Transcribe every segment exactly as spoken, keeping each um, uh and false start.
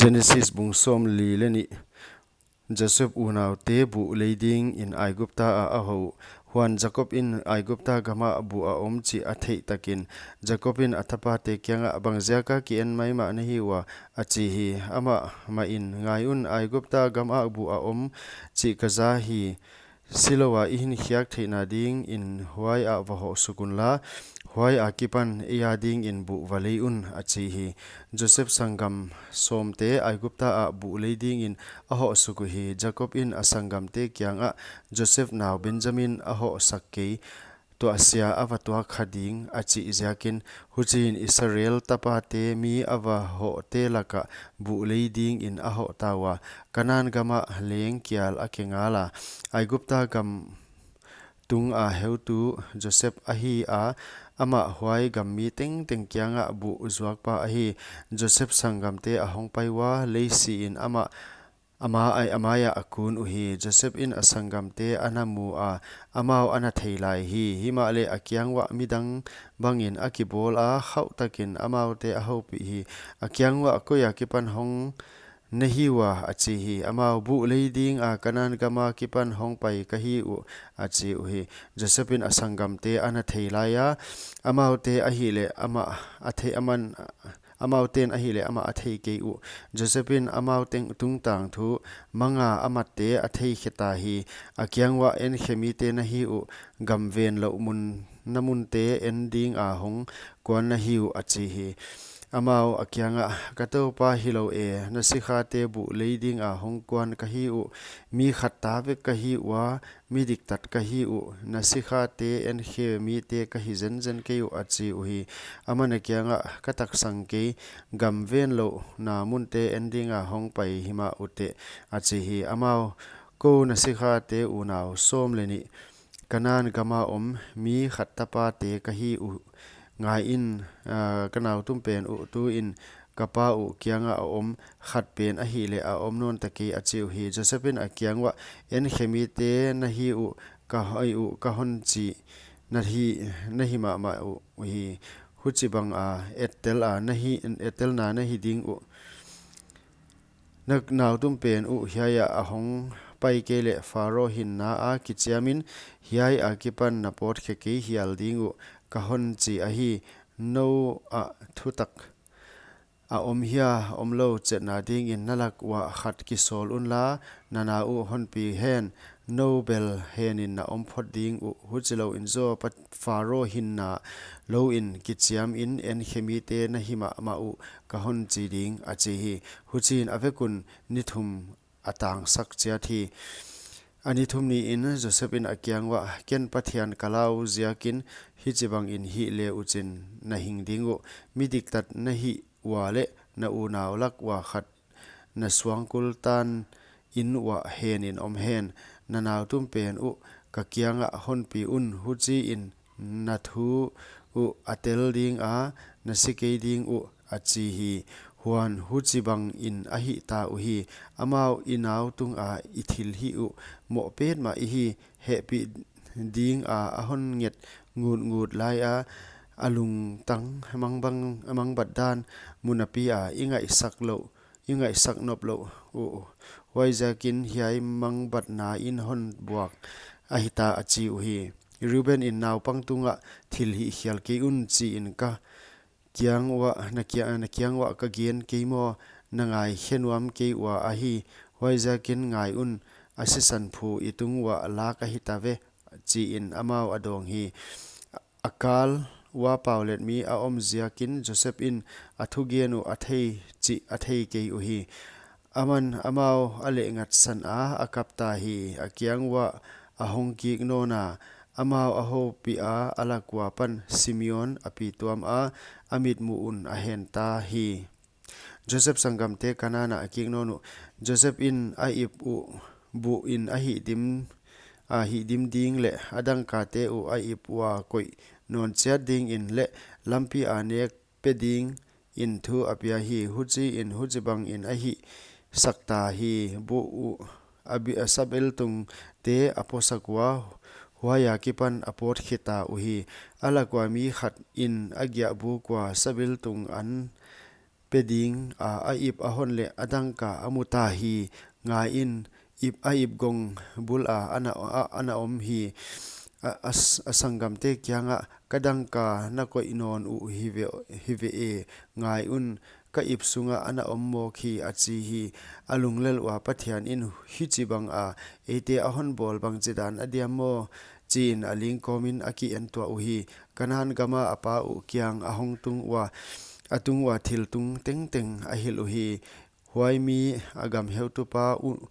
Genesis bung sawmli leh nih. Joseph unaute buh lei dingin Aigupta ah a hoh. Huan Jakob in Aigupta gamah buh a om chih a theih takin, Jakob in a tapate kiangah, "Bangziaka ki-en maimah na hi ua?" a chi hi. Amah mahin, "Ngai un, Aigupta gamah buh a om chih ka za hi. Siloa i hinkhiak theihna dingin huaiah va hoh suk unla, huai akipan ei a dingin buh va lei un," a chi hi. Joseph sanggam sawmte Aigupta ah buh lei dingin a hoh suk uhi. Jakob in a sanggamte kiangah, "Joseph nau Benjamin a hoh sak kei, tuahsia a va tuak kha ding," a chih ziakin, huchiin Israel tapate mi a va hohte lakah buh lei dingin a hoh ta ua, Kanan gamah leng kial a ke ngal a. Aigupta gam tunga heutu Joseph ahi a, amah huai gam mi tengteng kiangah buh zuakpa ahi. Joseph sanggamte a hongpai ua, lei siin amah, ama ai, a maiah a kun uhi. Joseph in a sanggamte a na mu a, amau a na thei lai hi. Himahleh a kiang uah midang bangin a kibawl a, khauh takin amaute a houpih hi. A kiang uah, "Koi akipan hong na hi ua?" a chi hi. Amau, "Buh lei dinga Kanan gam akipan hongpai ka hi uh," a chi uhi. Joseph in a sanggamte a na thei lai a, amaute ahihleh amah a thei, aman, amauten ahihleh amah a thei kei uh. Joseph in amau teng tungtang thu manga a matte a thei khe ta hi. A kiang uah, "En khe mite na hi uh, gam ven louh mun na munte en dinga hong kuan na hi uh," a chi hi. Amau a kiangah, "Ka toupa, hilou e, na sikhate buh lei dinga hong kuan ka hi uh. Mi khat ta vek ka hi ua, mi diktat ka hi uh. Na sikhate en khe mite ka hi zenzen kei uh," a chi uhi. Aman a kiangah, "Ka taksang kei, gam ven louhna munte en dinga hongpai himah uteh," a chi hi. Amau, "Kou na sikhate unau sawm leh nih, Kanan gama om mi khat tapate ka hi uh. Ngai in, ah, ka nautumpen uh tuin ka pa uh kiangah a om, khat pen ahihleh a om nawn ta kei," a chi uhi. Joseph in a kiang uah, "En khe mite na hi uh, ka hoi uh, ka hon chi na hi, na hi mahmah uh uhi. Huchibanga ettel a na hi, ettelna na hi ding uh. Na nautumpen uh hiaiah a hongpai kei leh Pharaoh hinna a kichiamin hiai akipan na pawt khe kei hial ding uh, ka hon chi ahi. Nou ah thutak a om hia omlou chetna dingin na lak uah khat kisawl unla, na nau uh honpi hen. Nou bel henin na om phot ding uh. Huchilouin zaw, Pharaoh hinna louin kichiamin en khe mite na hi mahmah uh, ka hon chi ding," a chi hi. Huchiin a vek un ni thum a tangsak chiat hi. A ni thum niin Joseph in a kiang uah, "Ken Pathian ka lau ziakin hichibangin hih le uchin na hing ding uh. Mi diktat na hih ua leh na unau lak ua khat na suangkul tan inn uah henin om hen. Na nautumpen uh ka kiangah honpi un, huchiin na thu uh a tel dinga, na si kei ding uh," a chi hi. Huan huchibangin a hih ta uhi. Amau, "I nau tunga i thilhih uh moh petmah ihi. Hehpih dinga a hon nget ngutngut laia, a lungtang mangbang, mangbat dan mu napia i ngaihsak louh, i ngaihsak nop louh uh. Huaiziakin hiai mangbatna in hon buak ahi ta," a chi uhi. Reuben in, "Naupang tungah thilhih khial kei un, chiin ka kiang uah, na kia-, na kiang uah ka gen kei maw? Na ngaikhe nuam kei ua ahi. Huaiziakin ngai un, a sisan phu i tung uah lak ahi ta ve," chiin amau a dawng hi. A kal ua paulet mi a om ziakin Joseph in a thugen uh a thei chih a thei kei uhi. Aman amau a lehngatsan a, a kap ta hi. A kiang uah a hong kik nawna, amau a houpih a, a lak ua pan Simeon a pi tuam a, a mitmuh un a hen ta hi. Joseph sanggamte Kanan ah a kik nawn uh. Joseph in a ip uh buh in a hihdim, a hihdim ding leh a dangkate uh a ip ua koih nawn chiat dingin leh lampi a nek pe dingin thu a pia hi. Huchiin huchibangin a hihsak ta hi. Buh uh a bi-, a sabeltung te a posak ua, huai akipan a pawt khe ta uhi. A lak ua mi khat in a giahbuk ua sabeltung an pe ding a, a ip a hon leh a dangka a mu ta hi. Ngaiin, ip, a ip gong bul a ana, a, ana om hi. A, a s-, a sanggamte kiangah, "Ka dangka na koih nawn uh hi ve, hi ve e, ngai un, ka ip sungah ana om mawk hi," a chi hi. A lunglel ua Pathian in, "Hichibang a eite a hon bawl bangchidan a diam maw?" chiin a ling kawmin a ki-en tuah uhi. Kanan gama a pa uh kiang a hong tung ua, a tung ua thil tung tengteng a hilh uhi. Huai mi a gam heutupa u-,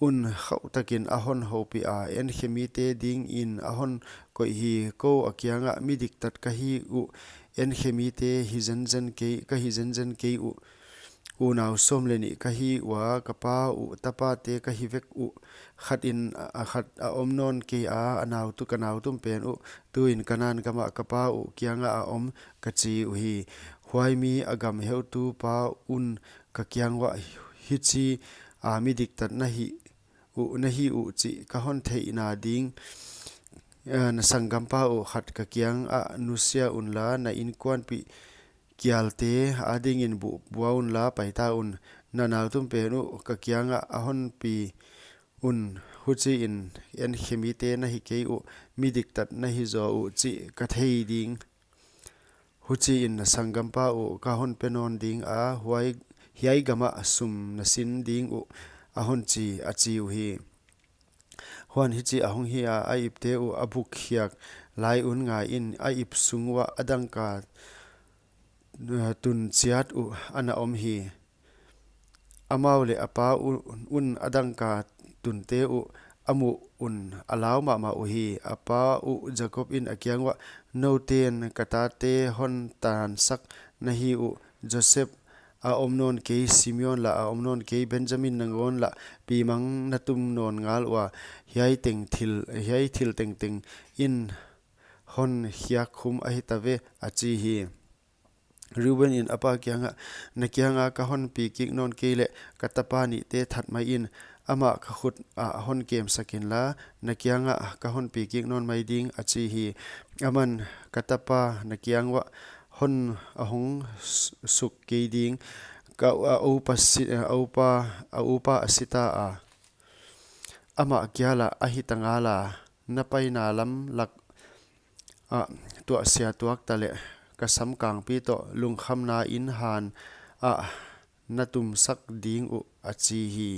un khauhtakin a hon houpih a, "Enkhe mite dingin a hon koih hi. Kou a kiangah midiktat ka hi uh, enkhe mite hi zenzen kei, ka hi zenzen kei uh. Unau sawm leh nih ka hi ua, ka pa uh tapate ka hi vek uh. Khatin a, a khat a om nawn kei a, a nautu, ka nautum pen uh. Tuin Kanan gamah ka pa uh kiangah a om," ka chi uhi. Huai mi a gam heutupa un ka kiang uah, "Hichi a midiktat na hi uh, na hi uh chih ka hon theihna ding, eh, na sanggampa uh khat ka kiangah nusia unla, na inkuanpih kialte adingin bu-, bua unla paita un. Na nautum pen uh ka kiangah a hon pi un, huchiin enkhe mite na hi kei uh, midiktat na hi zaw uh chih ka thei ding. Huchiin na sanggampa uh ka hon pe nawn ding a, huai, hiai gamah sum na sin ding uh," a hon chi, a chi uhi. Huan hichi a hong hi a, a ipte uh a buk khiak lai un ngaiin, a ip sung uah a dangka, eh, tun chiat uh ana om hi. Amau leh a pa u-, un a dangka tunte uh a muh un a lau mahmah uhi. A pa uh Jakob in a kiang uah, "Nouten ka tate hon tansak na hi uh. Joseph a om nawn kei, Simeon lah a om nawn kei, Benjamin nangawn lah pi mang na tum nawn ngal ua, hiai teng thil, hiai thil tengteng in hon khiak khum ahi ta ve," a chi hi. Reuben in a pa kiangah, "Na kianga ka hon pi kik nawn kei leh, ka tapa nihte that mai in, amah ka khut ah hon kemsak inla, na kiangah ka hon pi kik nawn mai ding," a chi hi. Aman, "Ka tapa na kiang uah hon a hong s-, suk kei ding, ka u-, a upa si-, a upa, a upa a si ta a. Amah kia lah a hi ta ngal a, na paina lam lak ah tuahsia tuak ta leh, ka samkangpi toh lungkhamna in han ah na tumsak ding uh," a chi hi.